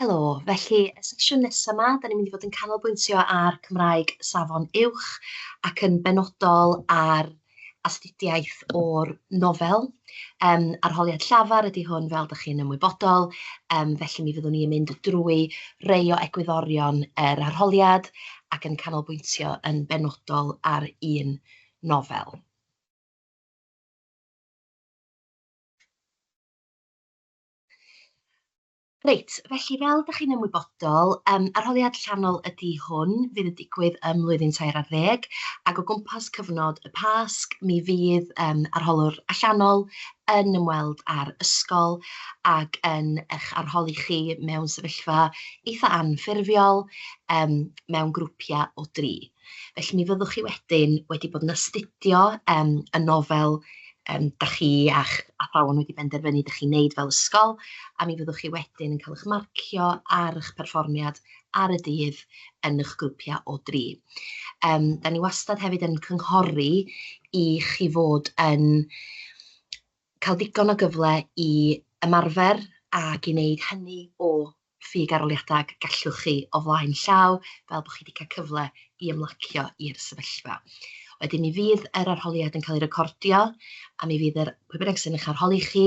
Helo, felly y sesiwn nesaf 'ma, dan ni'n mynd i fod yn canolbwyntio ar Cymraeg Safon Uwch ac yn benodol ar astudiaeth o'r nofel. Arholiad llafar ydy hwn, fel dach chi'n ymwybodol, felly mi fyddwn ni yn mynd drwy rei o egwyddorion yr arholiad ac yn canolbwyntio yn benodol ar un nofel. Reit, felly fel dach chi'n ymwybodol, arholiad allanol ydy hwn, fydd yn digwydd ym mlwyddyn 13, ac o gwmpas cyfnod y Pasg, mi fydd arholwr allanol yn ymweld â'r ysgol ac yn eich arholi chi mewn sefyllfa eitha anffurfiol, mewn grwpiau o dri. Felly mi fyddwch chi wedyn wedi bod yn astudio y nofel dach chi a'ch athrawon wedi benderfynu dach chi'n wneud fel ysgol, a mi fyddwch chi wedyn yn cael eich marcio ar eich perfformiad ar y dydd yn eich grwpiau o dri. Da ni wastad hefyd yn cynghori i chi fod yn cael digon o gyfle i ymarfer ac i wneud hynny o ffug arholiadau ag gallwch chi o flaen llaw, fel bod chi wedi cael cyfle i ymlacio i'r sefyllfa. Wedyn mi fydd yr arholiad yn cael ei recordio, a mi fydd yr pwy bynnag sy'n eich arholi chi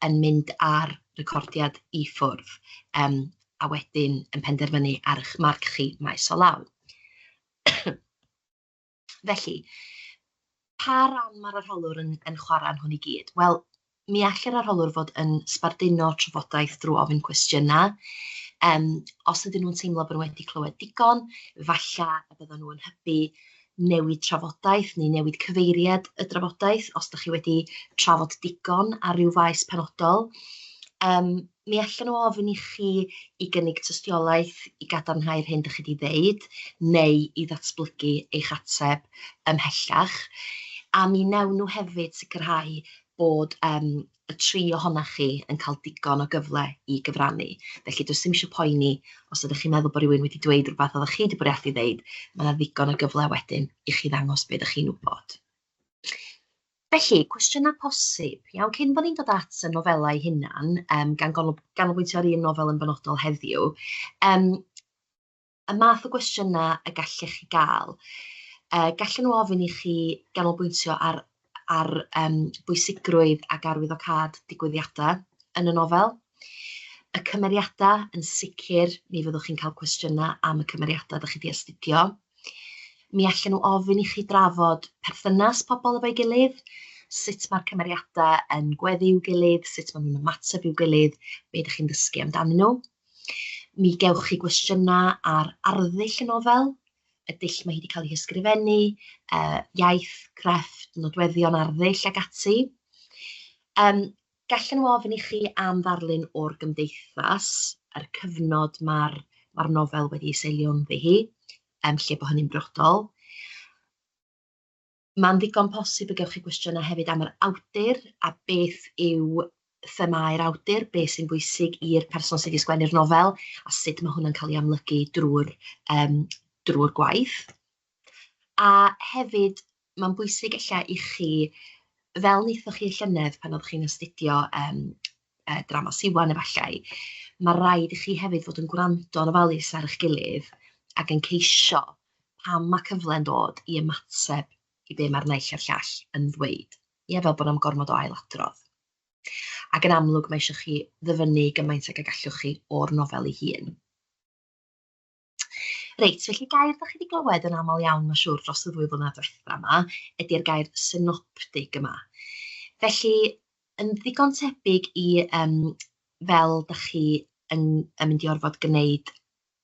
yn mynd â'r recordiad i ffwrdd, a wedyn yn penderfynu ar eich marc chi maes o law. Felly, pa ran mae'r arholwr yn chwarae yn hwn i gyd? Wel, mi all yr arholwr fod yn sbarduno trafodaeth drwy ofyn cwestiynau. Os ydyn nhw'n teimlo bod nhw wedi clywed digon, falle y byddan nhw yn hybu newid trafodaeth neu newid cyfeiriad y drafodaeth os dach chi wedi trafod digon ar ryw faes penodol. Mi allan nhw ofyn i chi i gynnig tystiolaeth i gadarnhau'r hyn dach chi 'di ddeud, neu i ddatblygu eich ateb ymhellach. A mi wnawn nhw hefyd sicrhau bod y tri ohonach chi yn cael digon o gyfle i gyfrannu. Felly does dim eisiau poeni os ydych chi'n meddwl bod rhywun wedi dweud rhywbeth oeddech chi wedi bwriadu ddeud, mae 'na ddigon o gyfle wedyn i chi ddangos be dach chi'n wybod. Felly, cwestiynau posib. Iawn, cyn bod ni'n dod at y nofelau eu hunain, gan ganolbwyntio ar un nofel yn benodol heddiw, y math o gwestiynau y gallech chi gael. Gallen nhw ofyn i chi ganolbwyntio ar bwysigrwydd ac arwyddocâd digwyddiadau yn y nofel. Y cymeriadau, yn sicr, mi fyddwch chi'n cael cwestiynau am y cymeriadau dach chi 'di astudio. Mi allan nhw ofyn i chi drafod perthynas pobl efo'i gilydd, sut mae'r cymeriadau yn gweddu i'w gilydd, sut maen nhw'n ymateb i'w gilydd, be dych chi'n ddysgu amdanyn nhw. Mi gewch chi gwestiynau ar arddull y nofel, y dull mae hi wedi cael ei hysgrifennu, iaith, crefft, nodweddion arddull ac ati. Gallen nhw ofyn i chi am ddarlun o'r gymdeithas, yr cyfnod mae'r mae'r nofel wedi ei seilio ynddi hi, lle bo hynny'n briodol. Mae'n ddigon posib y gewch chi gwestiynau hefyd am yr awdur a beth yw themâu'r awdur, beth sy'n bwysig i'r person sydd wedi sgwennu'r nofel a sut mae hwnna'n cael ei amlygu drwy'r gwaith. A hefyd, mae'n bwysig ella i chi, fel wnaethoch chi y llynedd pan oeddech chi'n astudio drama Siwan efallai, mae rhaid i chi hefyd fod yn gwrando yn ofalus ar eich gilydd ac yn ceisio pan mae cyfle'n dod i ymateb i be mae'r naill a'r llall yn ddweud. Ie, fel bod na'm gormod o ailadrodd. Ac yn amlwg mae eisiau chi ddyfynnu gymaint ag y gallwch chi o'r nofel ei hun. Reit, felly gair dach chi 'di glywed yn aml iawn, mae'n siŵr, dros y ddwy flynedd diwetha 'ma, ydy'r gair synoptig yma. Felly, yn ddigon tebyg i fel dach chi yn mynd i orfod gwneud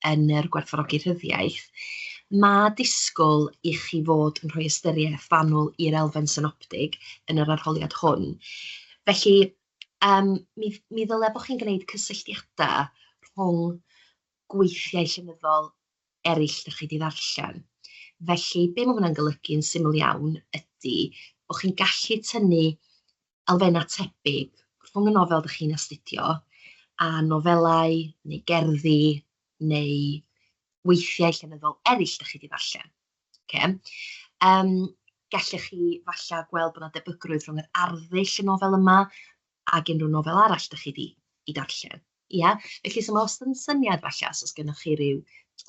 yn yr gwerthfawrogi rhyddiaith, ma' disgwyl i chi fod yn rhoi ystyriaeth fanwl i'r elfen synoptig yn yr arholiad hwn. Felly, mi ddylai bod chi'n gwneud cysylltiadau rhwng gweithiau llenyddol eraill dach chi 'di ddarllen. Felly, be mae hwnna'n golygu yn syml iawn ydy bod chi'n gallu tynnu elfennau tebyg rhwng y nofel dach chi'n astudio a nofelau neu gerddi neu weithiau llenyddol eraill dach chi 'di ddarllen. Ocê. Gallech chi falle gweld bod 'na debygrwydd rhwng yr arddull y nofel yma ac unrhyw nofel arall dach chi 'di ei darllen. Ia? Felly, so mae wastad yn syniad falle, os oes gennych chi ryw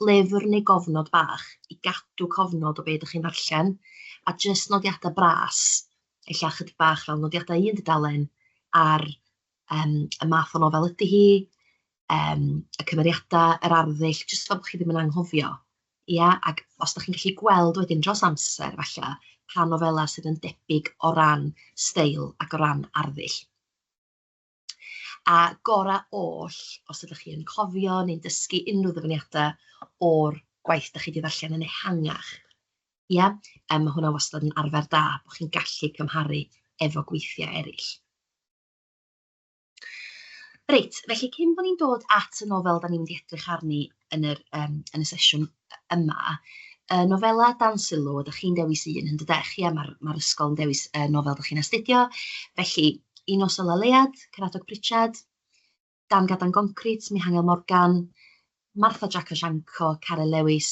lyfr neu gofnod bach i gadw cofnod o be ydych chi'n ddarllen, a jyst nodiadau bras, ella chydig bach fel nodiadau un dudalen ar y math o nofel ydy hi, y cymeriadau, yr arddull, jyst fel bod chi ddim yn anghofio. Ia, ac os dach chi'n gallu gweld wedyn dros amser falle pa nofelau sydd yn debyg o ran steil ac o ran arddull. A gorau oll, os ydych chi yn cofio neu'n dysgu unrhyw ddyfyniadau o'r gwaith dach chi 'di ddarllen yn ehangach. Ia, mae hwnna wastad yn arfer da, bod chi'n gallu cymharu efo gweithiau eraill. Reit, felly cyn bod ni'n dod at y nofel da ni'n mynd i edrych arni yn yr, yn y sesiwn yma, y nofela dan sylw, ydych chi'n dewis un yn dydech? Ia, mae'r ma ysgol yn dewis y nofel ydych chi'n astudio. Felly, Un Nos Ola Leuad, Caradog Pritchard, Dan Gadan Goncrit, Mihangel Morgan, Martha Jac a Sianco, Caryl Lewis,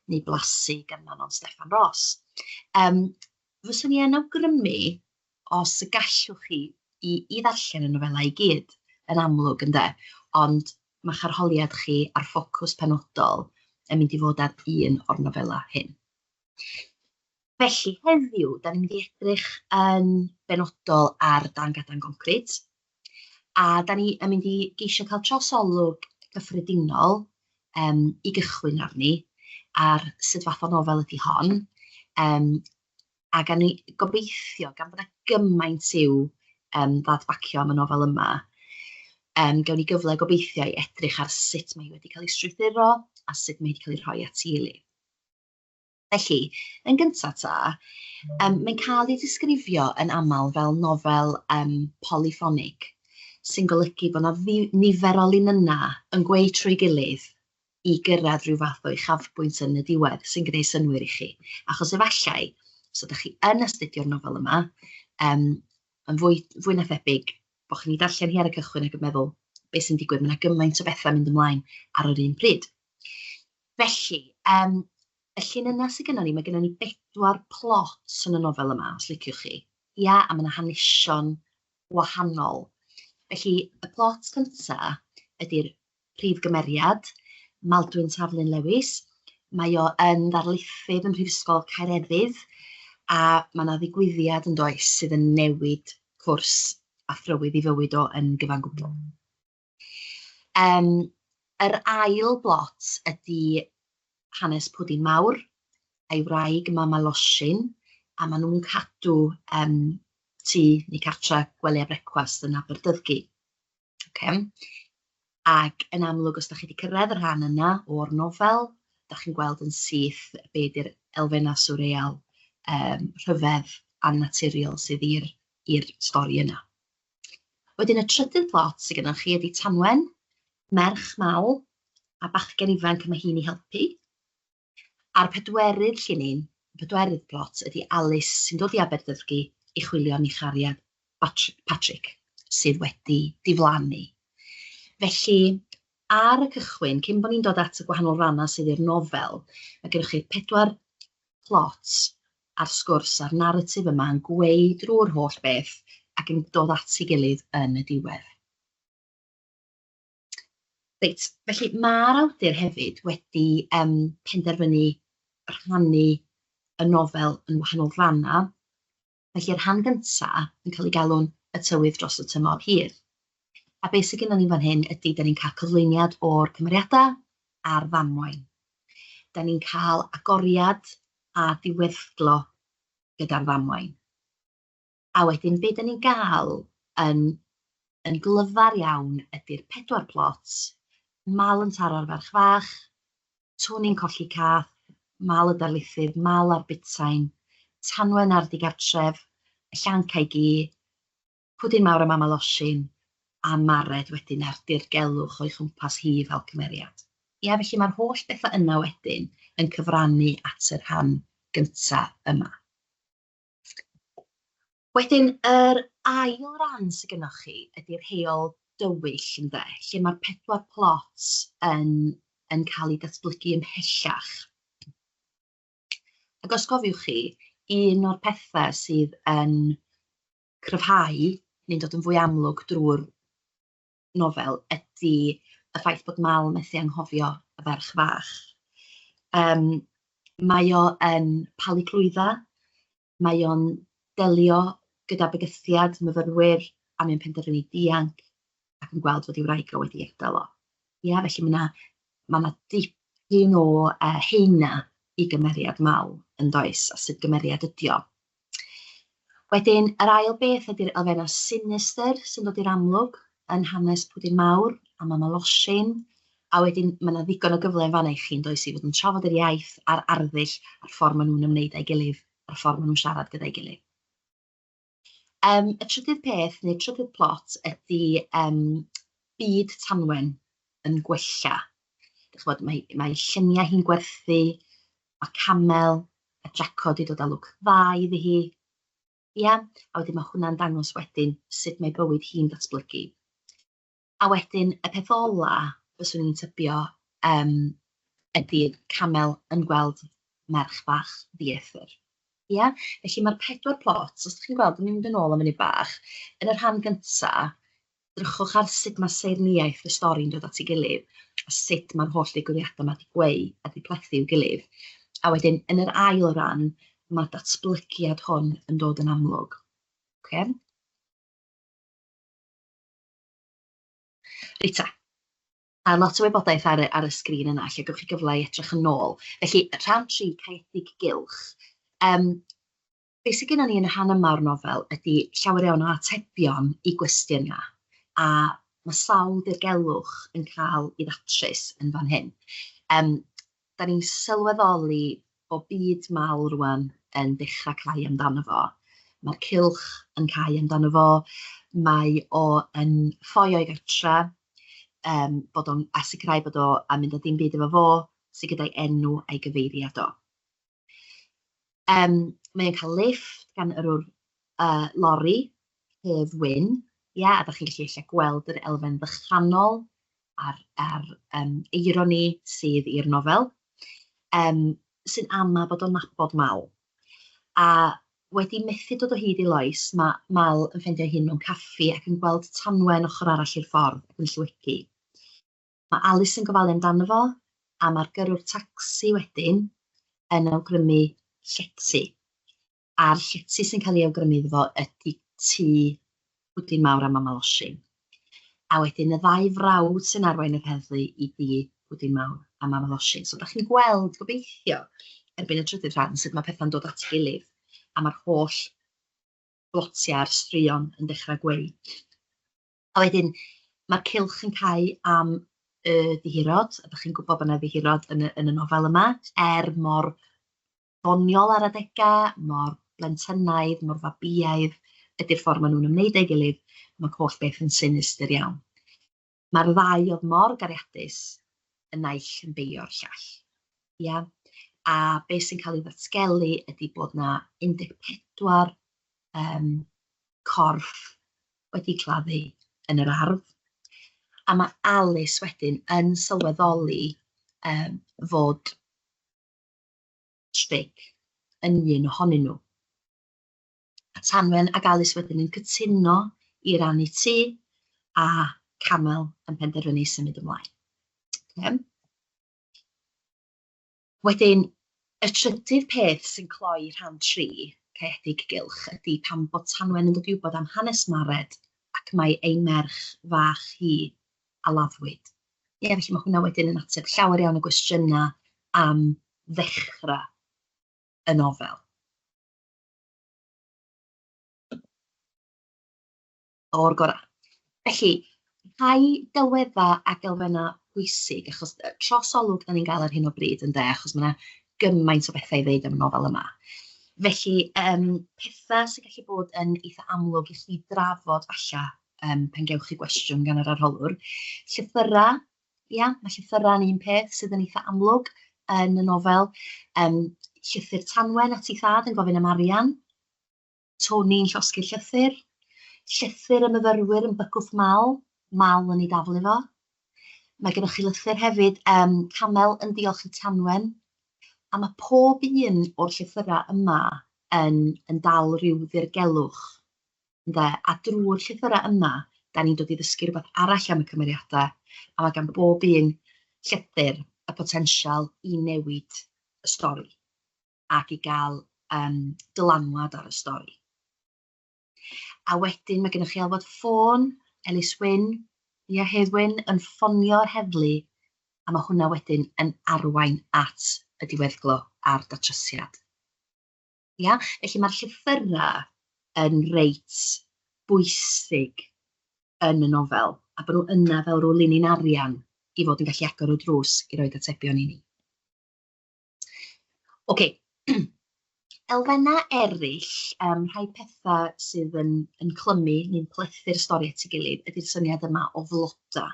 neu Blasu gan Manon Steffan Ros. Fyswn i yn awgrymu, os y gallwch chi, i ddarllen y nofelau i gyd, yn amlwg ynde, ond ma'ch arholiad chi a'r ffocws penodol yn mynd i fod ar un o'r nofelau hyn. Felly heddiw, da ni'n mynd i edrych yn benodol ar Dan Gadan Goncrit, a da ni yn mynd i geisio cael trosolwg cyffredinol i gychwyn arni ar sut fath o nofel ydy hon. A gan ni gobeithio, gan bod 'na gymaint i'w ddadbacio am y nofel yma, gawn ni gyfle gobeithio i edrych ar sut mae hi wedi cael ei strwythuro a sut mae hi wedi cael ei rhoi at ei gilydd. Felly, yn gyntaf ta, mae'n cael ei disgrifio yn aml fel nofel polyffonig, sy'n golygu bod 'na nifer o linynnau yn gweu trwy'i gilydd i gyrraedd rhyw fath o uchafbwynt yn y diwedd sy'n gwneud synnwyr i chi. Achos efallai, os ydych chi yn astudio'r nofel yma, yn fwy, fwy na thebyg bod chi'n ei darllen hi ar y cychwyn ac yn meddwl, beth sy'n digwydd, mae yna gymaint o bethau mynd ymlaen ar yr un pryd. Felly, y llinynnau sydd gennym ni, mae gennym ni bedwar plot yn y nofel yma, os liciwch chi. Ia, a mae yna hanesion wahanol. Felly, y plot cyntaf ydy'r prif gymeriad, Maldwyn Taflun Lewis. Mae o yn ddarlithydd ym Mhrifysgol Caereddydd, a mae yna ddigwyddiad yn does sydd yn newid cwrs a thrywydd ei fywyd o yn gyfan gwbl. Yr ail blot ydy hanes Pwdin Mawr a'i wraig Mama Losin, a maen nhw'n cadw tŷ neu cartre gwely a brecwast yn Aberdyddgu. Ocê. Ac yn amlwg, os dach chi 'di cyrraedd y rhan yna o'r nofel, dach chi'n gweld yn syth be 'di'r elfennau swreal, rhyfedd a naturiol sydd i'r stori yna. Wedyn y trydydd plot sydd gennych chi ydy Tanwen, merch Mal, a bachgen ifanc mae hi'n ei helpu. A'r pedwerydd llinyn, y pedwerydd plot, ydy Alys sy'n dod i Aberdyddgu i chwilio am ei chariad Patrick, sydd wedi diflannu. Felly, ar y cychwyn, cyn bod ni'n dod at y gwahanol rannau sydd i'r nofel, mae gennych chi pedwar plot a'r sgwrs a'r naratif yma yn gweu drwy'r holl beth ac yn dod at ei gilydd yn y diwedd. Reit, felly mae'r awdur hefyd wedi penderfynu rhannu y nofel yn wahanol rannau. Felly'r rhan gyntaf yn cael ei galw'n Y Tywydd Dros y Tymor Hir. A beth sydd gennym ni fan hyn ydy, da ni'n cael cyflwyniad o'r cymeriadau a'r ddamwain. Da ni'n cael agoriad a diweddglo gyda'r ddamwain. A wedyn be da ni'n gael yn, yn glyfar iawn ydy'r pedwar plot, Mal yn taro'r ferch fach, Tony'n colli cath, Mal y darlithydd, Mal a'r butain, Tanwen a'r digartref, y llanc a'i gi, Pwdin Mawr a Mama Losin, a Mared wedyn a'r dirgelwch o'i chwmpas hi fel cymeriad. Ia, felly mae'r holl bethau yna wedyn yn cyfrannu at y rhan gynta yma. Wedyn, yr ail ran sydd gennoch chi ydy'r heol dywyll, ynde, lle mae'r pedwar plot yn, yn cael eu datblygu ymhellach. Ac os gofiwch chi, un o'r pethau sydd yn cryfhau neu'n dod yn fwy amlwg drwy'r nofel ydy y ffaith bod Mal methu anghofio y ferch fach. Um, mae o yn palu clwydda, mae o'n delio gyda bygythiad myfyrwyr a mae'n penderfynu dianc ac yn gweld fod ei wraig o wedi adael o. Ia, felly mae yna ma 'na dipyn o heina i gymeriad Mal yn does, a sut gymeriad ydi o. Wedyn, yr ail beth ydy'r elfennau sinistr sy'n dod i'r amlwg yn hanes Pwdin Mawr a Mama Losin, a wedyn mae yna ddigon o gyfle yn fanna i chi, yn does, i fod yn trafod yr iaith a'r arddull a'r ffordd maen nhw'n ymwneud â'i gilydd a'r ffordd maen nhw'n siarad gyda'i gilydd. Um, y trydydd peth, neu'r trydydd plot, ydy um, byd Tanwen yn gwella. Dych ch'mod, mae, mae lluniau hi'n gwerthu, mae Camel a Jaco 'di dod â lwc dda iddi hi. Ia, a wedyn mae hwnna'n dangos wedyn sut mae bywyd hi'n datblygu. A wedyn y peth ola fyswn i'n tybio um, ydy Camel yn gweld merch fach ddieithr. Ia? Felly mae'r pedwar plot, os ydych chi'n gweld, yn mynd yn ôl am munud bach, yn y rhan gyntaf, drychwch ar sut mae saernïaeth y stori'n dod at ei gilydd a sut mae'r holl ddigwyddiadau yma 'di gweu a 'di plethu i'w gilydd. A wedyn, yn yr ail ran, mae'r datblygiad hwn yn dod yn amlwg. Okay? Reit ta. A lot o wybodaeth ar y, ar y sgrin yna, lle gewch chi gyfle i edrych yn ôl. Felly, rhan 3, caeedig gylch. Um, Be sy gynnon ni yn y rhan yma o'r nofel ydy llawer iawn o atebion i gwestiynau, a mae sawl dirgelwch yn cael ei ddatrys yn fan hyn. Um, da ni'n sylweddoli bod byd mal rwan yn dechrau cau amdano fo. Mae'r cylch yn cau amdano fo, mae o yn ffoi o'i gartre, um, bod o'n, a sicrhau bod o a mynd â dim byd efo fo sydd gyda'i enw a'i gyfeiriad o. Um, mae o'n cael lift gan yrrwr lori, Hedd Wyn, ia, a da chi'n gallu ella gweld yr elfen ddychanol a'r, ar eironi sydd i'r nofel, um, sy'n ama bod o'n nabod Mal. A wedi methu dod o hyd i Lois, mae Mal yn ffeindio hun mewn caffi ac yn gweld Tanwen ochr arall i'r ffordd ac yn llewygu. Mae Alice yn gofalu amdano fo, a mae'r gyrrwr tacsi wedyn yn awgrymu llety. A'r llety sy'n cael ei awgrymu iddo fo ydy tŷ Pwdin Mawr a Mama Losin. A wedyn y ddau frawd sy'n arwain yr heddlu i dŷ Pwdin Mawr a Mama Losin. So da chi'n gweld, gobeithio, erbyn y trydydd rhan, sut mae pethau'n dod at ei gilydd. A mae'r holl blotiau a'r straeon yn dechrau gweu. A wedyn mae'r cylch yn cau am y dihirod, a dach chi'n gwybod bod yna ddihirod yn y, yn y nofel yma, er mor ddoniol ar adegau, mor blentynaidd, mor fabïaidd ydy'r ffordd maen nhw'n ymwneud â'i gilydd, mae'r holl beth yn sinistr iawn. Mae'r ddau oedd mor gariadus, y naill yn beio'r llall. Ia? A beth sy'n cael ei ddatgelu ydy bod na 14 um, corff wedi claddu yn yr ardd. A mae Alice wedyn yn sylweddoli um, fod Trick yn un ohonyn nhw. A Tanwen ac Alice wedyn yn cytuno i rannu tŷ a Camel yn penderfynu symud ymlaen. Okay. Wedyn, y trydydd peth sy'n cloi rhan 3, Caeedig Gylch, ydy pam bod Tanwen yn dod i wybod am hanes Mared ac mai ei merch fach hi a laddwyd. Ie, felly mae hwnna wedyn yn ateb llawer iawn o gwestiynau am ddechrau y nofel. O'r gorau. Felly, rhai delweddau ac elfennau pwysig, achos trosolwg da ni'n gael ar hyn o bryd, ynde, achos mae yna gymaint o bethau i ddeud am y nofel yma. Felly, um, pethau sy'n gallu bod yn eitha amlwg i chi drafod falle um, pan gewch chi gwestiwn gan yr arholwr. Llythyrau, ia, mae llythyrau yn un peth sydd yn eitha amlwg yn y nofel. Um, llythyr Tanwen at ei thad yn gofyn am arian. Tony'n llosgi'r llythyr, llythyr y myfyrwyr yn bygwth Mal, Mal yn ei daflu fo. Mae gennych chi lythyr hefyd, um, Camel yn diolch i Tanwen, a mae pob un o'r llythyrau yma yn, yn dal rhyw ddirgelwch, ynde? A drwy'r llythyrau yma, Da ni'n dod i ddysgu rhywbeth arall am y cymeriadau, a mae gan bob un llythyr y potensial i newid y stori ac i gael um, dylanwad ar y stori. A wedyn mae gennych chi alwad ffôn, Elis Wyn, ia, Hedd Wyn, yn ffonio'r heddlu, a mae hwnna wedyn yn arwain at y diweddglo a'r datrysiad. Ia? Felly mae'r llythyrau yn reit bwysig yn y nofel, a bod nhw yna fel rhyw linyn arian i fod yn gallu agor y drws i roed atebion i ni. Oce, elfennau eraill, rhai pethau sydd yn, yn clymu neu'n plethu'r stori at ei gilydd ydy'r syniad yma o flodau.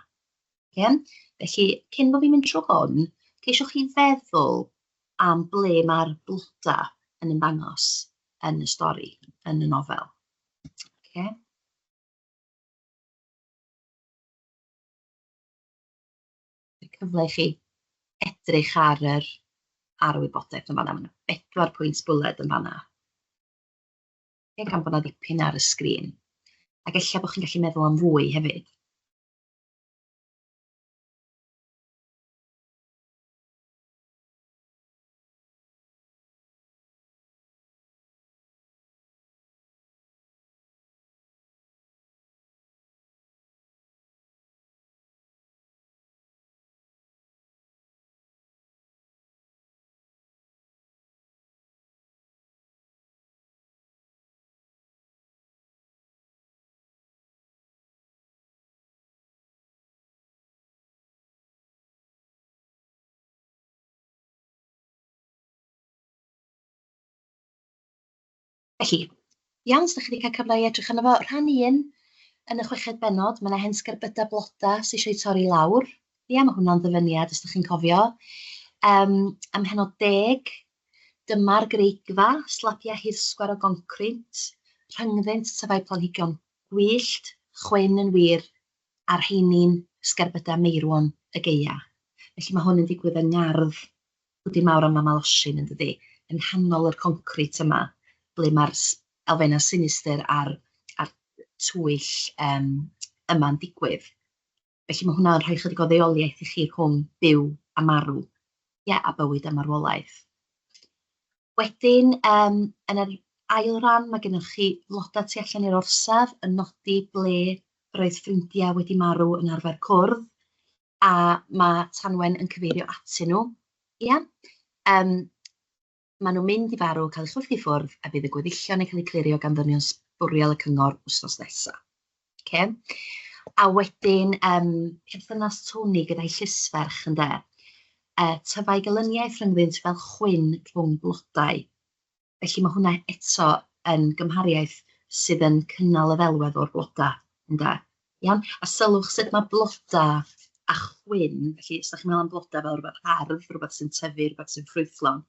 Okay? Felly, cyn bod fi'n mynd trwy hwn, ceisiwch chi feddwl am ble mae'r blodau yn ymddangos yn y stori, yn y nofel. Okay? Cyfle i chi edrych ar yr, ar y wybodaeth yn fanna. Mae yna bedwar pwynt bwled yn fanna. Okay, gan bod yna ddipyn ar y sgrin. Ac ella bod chi'n gallu meddwl am fwy hefyd. Felly, iawn, os ydych chi wedi cael cyfle i edrych arno fo, rhan un yn y chweched bennod, mae yna hen sgerbydau blodau sydd eisiau torri lawr. Ia, mae hwnna'n ddyfyniad, os ydych chi'n cofio. Ym mhennod 10, dyma'r greigfa, slabiau hirsgwar o goncrit, rhyngddynt tyfai planhigion gwyllt, chwyn yn wir, a'r rheini'n sgerbydau meirwon y gaea. Felly mae hwn yn digwydd yng ngardd Pwdin Mawr a Mama Losin, yn dydi? Yng nghanol yr concrit yma, ble mae'r elfennau sinistr a'r, a'r twyll yma'n digwydd. Felly mae hwnna'n rhoi chydig o ddeuoliaeth i chi rhwng byw a marw, ie, a bywyd a marwolaeth. Wedyn, yn yr ail ran, mae gennych chi flodau tu allan i'r orsaf yn nodi ble roedd ffrindiau wedi marw yn arfer cwrdd, a mae Tanwen yn cyfeirio atyn nhw. Ia? Maen nhw'n mynd i farw, cael eu chwythu i ffwrdd, a bydd y gweddillion yn cael eu clirio gan ddynion sbwriel y cyngor wythnos nesaf. Okay? A wedyn, perthynas Tony gyda'i llysferch, ynde? Tyfai gelyniaeth rhyngddynt fel chwyn rhwng blodau. Felly mae hwnna eto yn gymhariaeth sydd yn cynnal y ddelwedd o'r blodau, ynde? Iawn? A sylwch sut mae blodau a chwyn, felly os ydych chi'n meddwl am blodau fel rhywbeth hardd, rhywbeth sy'n tyfu, rhywbeth sy'n ffrwythlon,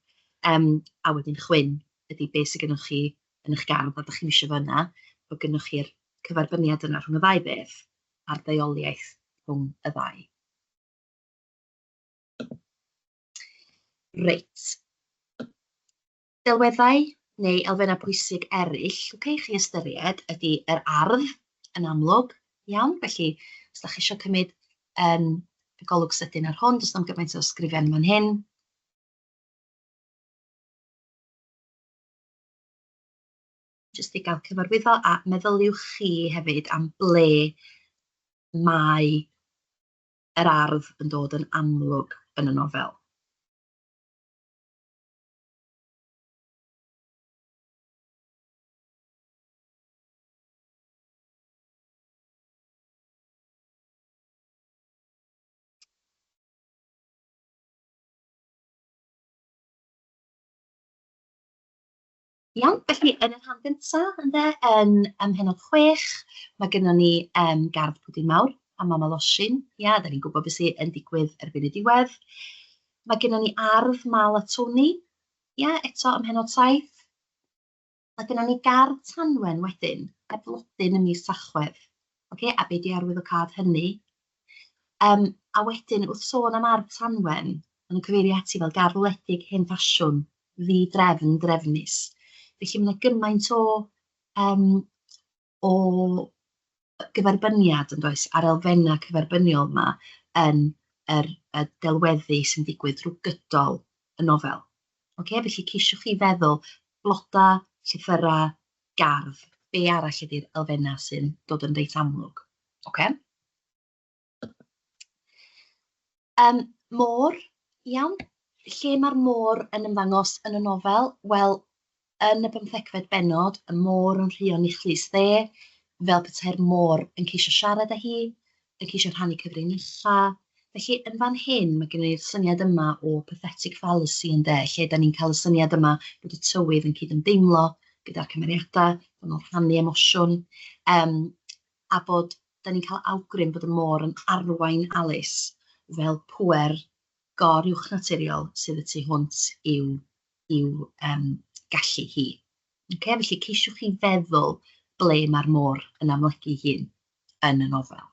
a wedyn chwyn ydy beth sydd gennych chi yn eich gardd a ydych chi'n eisiau fo yna, bod gennych chi'r cyferbyniad yna rhwng y ddau beth a'r ddeuoliaeth rhwng y ddau. Reit. Delweddau neu elfennau pwysig eraill, oce, i chi ystyried ydy yr ardd yn amlwg, iawn? Felly, os da chi eisiau cymryd y golwg sydyn ar hwn, does na'm gymaint o ysgrifen fan hyn. Jyst i gael cyfarwyddo, a meddyliwch chi hefyd am ble mae yr ardd yn dod yn amlwg yn y nofel. Iawn, felly yn y rhan gyntaf, ynde, yn ym mhennod 6, mae gennym ni gardd Pwdin Mawr a Mama Losin. Ia, da ni'n gwybod beth sy'n yn digwydd erbyn y diwedd. Mae gennym ni ardd Mal a Tony, ia, eto ym mhennod 7. Mae gennym ni gardd Tanwen wedyn, heb flodyn ym mis Tachwedd. Oce, a be di arwyddocâd hynny? A wedyn, wrth sôn am ardd Tanwen, maen nhw'n cyfeirio ati fel gardd wledig hen ffasiwn, ddi-drefn, drefnus. Felly mae 'na gymaint o gyferbyniad yn does, a'r elfennau cyferbyniol yma yn yr, y delweddu sy'n digwydd drwy gydol y nofel. Okay? Felly ceisiwch chi feddwl bloda, llythyrau, gardd, be arall ydy'r elfennau sy'n dod yn reit amlwg. Okay? Môr, iawn. Lle mae'r môr yn ymddangos yn y nofel? Wel, yn y bymthegfed bennod, y môr yn rhuo Nichlys dde, fel petai'r môr yn ceisio siarad â hi, yn ceisio rhannu cyfrinachau. Felly, yn fan hyn, mae gen i'r syniad yma o pathetic fallacy ynde, lle da ni'n cael y syniad yma bod y tywydd yn cydymdeimlo gyda'r cymeriadau, bod nhw'n rhannu emosiwn, a bod da ni'n cael awgrym bod y môr yn arwain Alice fel pŵer goruwchnaturiol sydd y tu hwnt i'w, i'w gallu hi. Okay? Felly ceisiwch chi feddwl ble mae'r môr yn amlygu hun yn y nofel.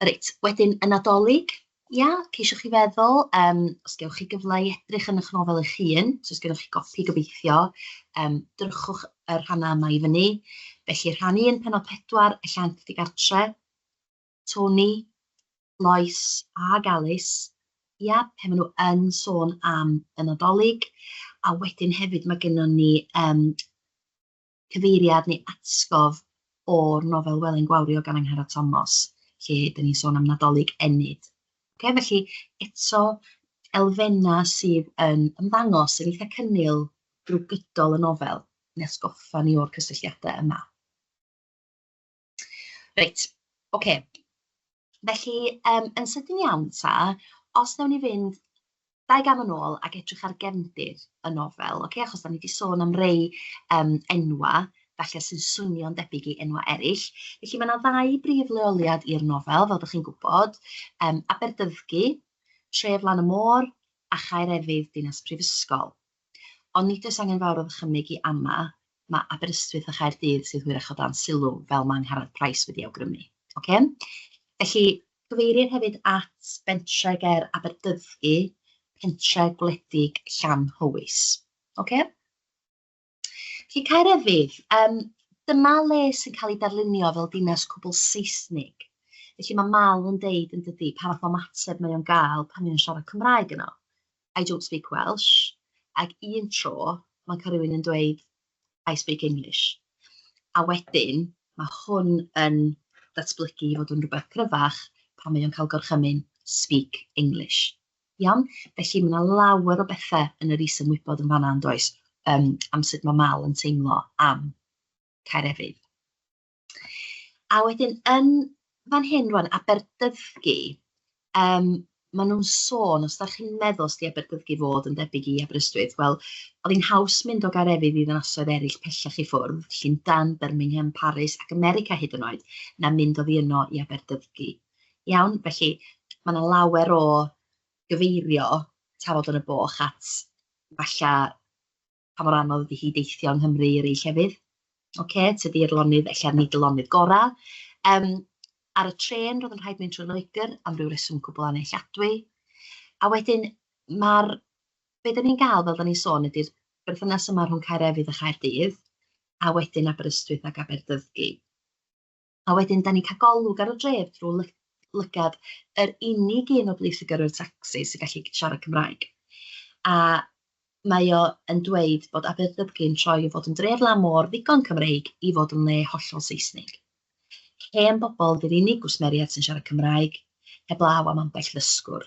Reit, wedyn y Nadolig, ia, ceisiwch chi feddwl, os gewch chi gyfle i edrych yn eich nofel eich hun, so os gennych chi gopi gobeithio, drychwch y rhannau yma i fyny. Felly rhan 1, pennod 4, y llanc digartre, Tony, Lois ag Alice, ia, pe maen nhw yn sôn am y Nadolig, a wedyn hefyd mae gennym ni cyfeiriad neu atgof o'r nofel Welyn Gwawrio gan Angharad Tomos, lle dyn ni'n sôn am Nadolig Enid. Okay, felly eto elfennau sydd yn ymddangos yn eitha cynnil drwy gydol y nofel, yn atgoffa ni o'r cysylltiadau yma. Reit, oce. Felly, yn sydyn iawn ta, os wnawn ni fynd dau gam yn ôl ac edrych ar gefndir y nofel, oce? Achos da ni wedi sôn am rei enwa, falle sy'n swnio'n debyg i enwa eraill. Felly mae yna ddau brif leoliad i'r nofel, fel ydych chi'n gwybod, Aberdyddgu, tref lan y môr, a Chaerefydd, dinas prifysgol. Ond nid oes angen fawr o ddychymyg i ama, mae Aberystwyth a Chaerdydd sydd hwyrach o dan sylw, fel mae Angharad Price wedi awgrymu. Ocê? Felly, cyfeirir hefyd at bentre ger Aberdyddgu, pentre gwledig Llanhowys. Ocê? Felly, Caerefydd, dyma le sy'n cael ei darlunio fel dinas cwbl Seisnig. Felly mae Mal yn deud yn dydi, pa fath o ymateb mae o'n gael pan mae o'n siarad Cymraeg yno. I don't speak Welsh. Ac un tro, mae'n cael rhywun yn dweud, I speak English. A wedyn, mae hwn yn datblygu i fod yn rhywbeth cryfach pan mae o'n cael gorchymyn speak English. Iawn? Felly mae yna lawer o bethau yn yr is-ymwybod yn fan'na yn does, am sut mae Mal yn teimlo am Caerefydd. A wedyn yn fan hyn rwan, Aberdyddgu, maen nhw'n sôn, os da chi'n meddwl os 'di Aberdyddgu fod yn debyg i Aberystwyth, wel, oedd hi'n haws mynd o Gaerefydd i ddinasoedd eraill pellach i ffwrdd, Llundain, Birmingham, Paris ac America hyd yn oed, na mynd oddi yno i Aberdyddgu. Iawn, felly mae 'na lawer o gyfeirio tafod yn y boch at falle pa mor anodd ydy hi deithio yng Nghymru i rei llefydd. Ocê, tydi'r lonydd, ella nid y lonydd gorau. Ar y trên, roedd yn rhaid mynd trwy Loegr am ryw reswm cwbl annealladwy. A wedyn, mae'r... be dan ni'n gael, fel dan ni'n sôn, ydy'r berthynas yma rhwng Caerefydd a Chaerdydd, a wedyn Aberystwyth ac Aberdyddgu. A wedyn, dan ni'n cael golwg ar y dref drwy lygad yr unig un o blith y gyrwyr tacsi sy'n gallu siarad Cymraeg. A mae o yn dweud bod Aberdyddgu'n troi o fod yn dref lan môr ddigon Cymreig i fod yn le hollol Seisnig. Hen bobl 'di'r unig gwsmeriaid sy'n siarad Cymraeg, heblaw am ambell ddysgwr.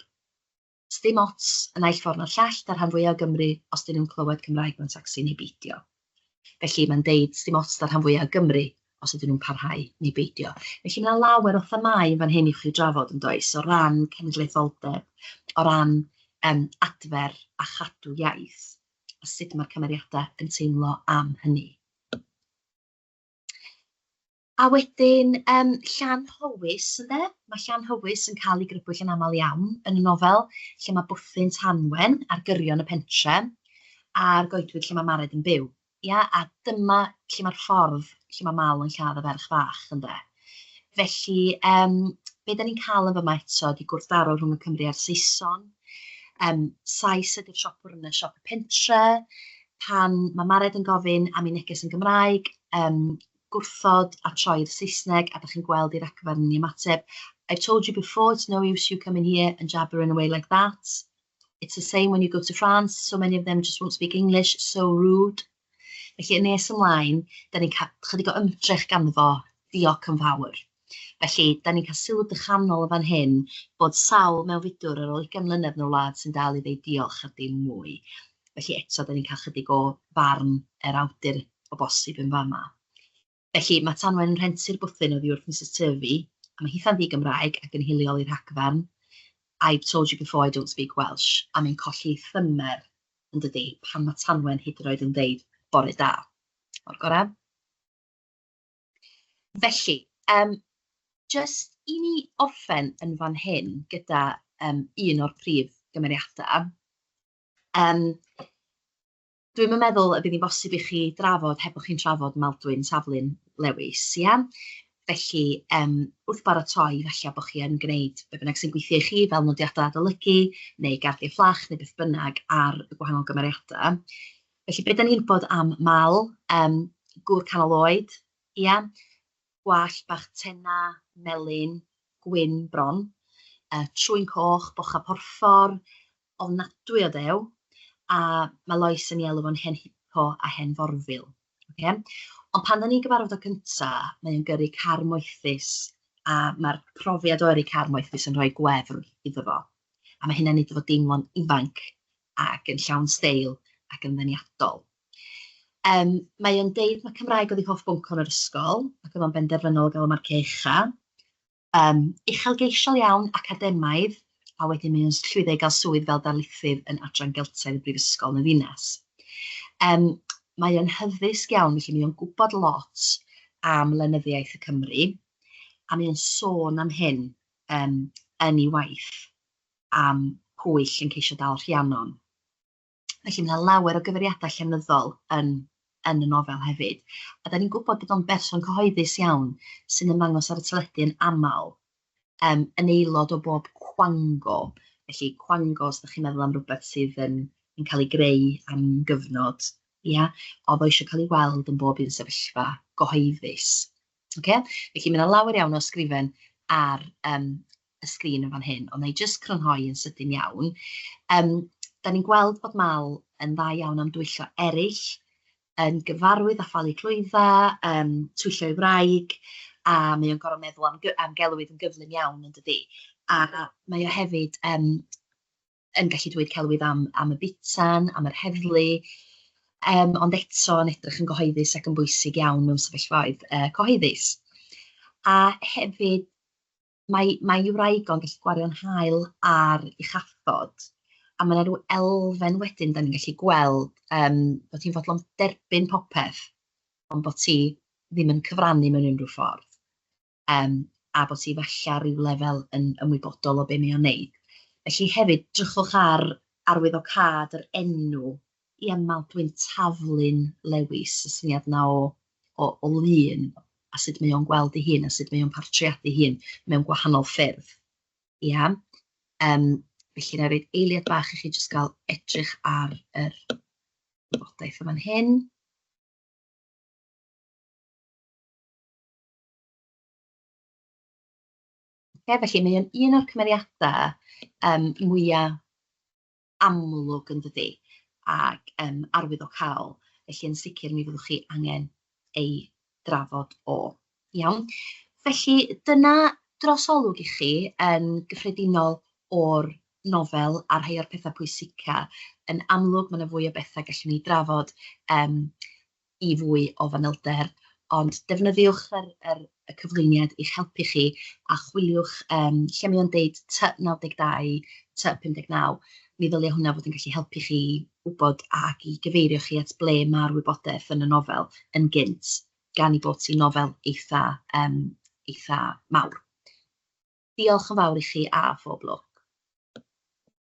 Sdim ots y naill ffordd na'r llall 'da rhan fwya o Gymru os 'dyn nhw'n clywed Cymraeg mewn tacsi neu beidio. Felly mae'n deud sdim ots 'da rhan fwya o Gymru os ydyn nhw'n parhau neu beidio. Felly mae 'na lawer o themâu yn fan hyn i chi drafod yn does, o ran cenedlaetholdeb, o ran adfer a chadw iaith, a sut mae'r cymeriadau yn teimlo am hynny. A wedyn Llanhowys, ynde? Mae Llanhowys yn cael ei grybwyll yn aml iawn yn y nofel, lle mae bwthyn Tanwen ar gyrion y pentre, a'r goedwig lle mae Mared yn byw. Ia, a dyma lle mae'r ffordd lle mae Mal yn lladd y ferch fach, ynde? Felly, be dan ni'n cael yn fama eto ydy gwrthdaro rhwng y Cymry a'r Saeson. Sais ydy'r siopwr yn y siop y pentre. Pan mae Mared yn gofyn am ei neges yn Gymraeg, gwrthod a troi i'r Saesneg, a dach chi'n gweld ei ragfarn yn ei ymateb. "I've told you before, it's no use you coming here and jabbering away like that. It's the same when you go to France, so many of them just won't speak English, so rude." Felly, yn nes ymlaen, da ni'n cael chydig o ymdrech ganddo, "Diolch yn fawr." Felly, da ni'n cael sylw dychanol yn fan hyn bod sawl mewnfudwr ar ôl 20 mlynedd yn y wlad sy'n dal i ddeud diolch a dim mwy. Felly eto, da ni'n cael chydig o farn yr awdur o bosib yn fama. Felly, mae Tanwen yn rhentu'r bwthyn oddi wrth Mrs Turvey, a mae hitha'n ddi-Gymraeg ac yn hiliol i'r rhagfarn. "I've told you before I don't speak Welsh," a mae'n colli ei thymer, yn dydi, pan mae Tanwen hyd yn oed yn deud "bore da". O'r gorau. Felly, jyst i ni orffen yn fan hyn gyda un o'r prif gymeriadau. Dwi'm yn meddwl y bydd hi'n bosib i chi drafod heb bod chi'n trafod Maldwyn Taflun Lewis, ia? Felly, wrth baratoi, falle bod chi yn gwneud be bynnag sy'n gweithio i chi, fel nodiadau adolygu, neu gardiau fflach, neu beth bynnag ar y gwahanol gymeriadau. Felly, be da ni'n gwybod am Mal? Gŵr canol oed, ia? Gwallt bach tena, melyn, gwyn bron, trwyn coch, bocha porffor, ofnadwy o dew, a mae Lois yn ei alw fo'n hen hippo a hen forfil. Okay? Ond pan da ni'n gyfarfod o cynta, mae o'n gyrru car moethus, a mae'r profiad o yrru car moethus yn rhoi gwefr iddo fo. A mae hynna'n neud iddo fo deimlo'n ifanc ac yn llawn steil ac yn ddeniadol. Mae o'n deud mae Cymraeg oedd ei hoff bwnc yn yr ysgol, ac oedd o'n benderfynol o gael y marciau ucha. Uchelgeisiol iawn, academaidd, a wedyn mae o'n llwyddo i gael swydd fel darlithydd yn Adran Geltaidd y Brifysgol yn y ddinas. Mae o'n hyddysg iawn, felly mae o'n gwybod lot am lenyddiaeth y Cymry, a mae o'n sôn am hyn yn ei waith, am Pwyll yn ceisio dal Rhiannon. Felly mae 'na lawer o gyfeiriadau llenyddol yn y nofel hefyd. A da ni'n gwybod bod o'n berson cyhoeddus iawn sy'n ymddangos ar y teledu yn aml, yn aelod o bob cwango. Felly cwango, os ydych chi'n meddwl am rhywbeth sydd yn cael ei greu am gyfnod, ia, oedd o eisiau cael ei weld yn bob un sefyllfa gyhoeddus. Ocê? Felly mae 'na lawer iawn o ysgrifen ar y sgrin yn fan hyn, ond na i jyst crynhoi yn sydyn iawn. Da ni'n gweld bod Mal yn dda iawn am dwyllo eraill, yn gyfarwydd â phalu clwydda, twyllo ei wraig, a mae o'n gorfod meddwl am gelwydd yn gyflym iawn, yn dydi? A mae o hefyd yn gallu dweud celwydd am y butan, am yr heddlu, ond eto yn edrych yn gyhoeddus ac yn bwysig iawn mewn sefyllfaoedd cyhoeddus. A hefyd, mae ei wraig o'n gallu gwario'n hael ar ei chathod, a mae yna rhyw elfen wedyn da ni'n gallu gweld bod hi'n fodlon derbyn popeth, ond bod hi ddim yn cyfrannu mewn unrhyw ffordd, a bod hi falle ar ryw lefel yn ymwybodol o be mae o'n neud. Felly hefyd, drychwch ar arwyddocâd yr enw, ia, Maldwyn Taflun Lewis, y syniad 'na o lun, a sut mae o'n gweld ei hun, a sut mae o'n portreadu ei hun mewn gwahanol ffyrdd. Ia. Felly, na i roid eiliad bach i chi jyst gael edrych ar yr wybodaeth yma'n hyn. Oce, felly mae o'n un o'r cymeriadau mwyaf amlwg, yn dydi, ac arwyddocaol. Felly yn sicr mi fyddwch chi angen ei drafod o. Iawn. Felly dyna drosolwg i chi yn gyffredinol o'r nofel a rhai o'r pethau pwysica. Yn amlwg mae yna fwy o bethau gallwn ni drafod i fwy o fanylder, ond defnyddiwch y cyflwyniad i'ch helpu chi a chwiliwch lle mae o'n deud T92, T59, mi ddylia hwnna fod yn gallu helpu chi wybod ac i gyfeirio chi at ble mae'r wybodaeth yn y nofel yn gynt, gan ei bod hi'n nofel eitha mawr. Diolch yn fawr i chi a phob lwc.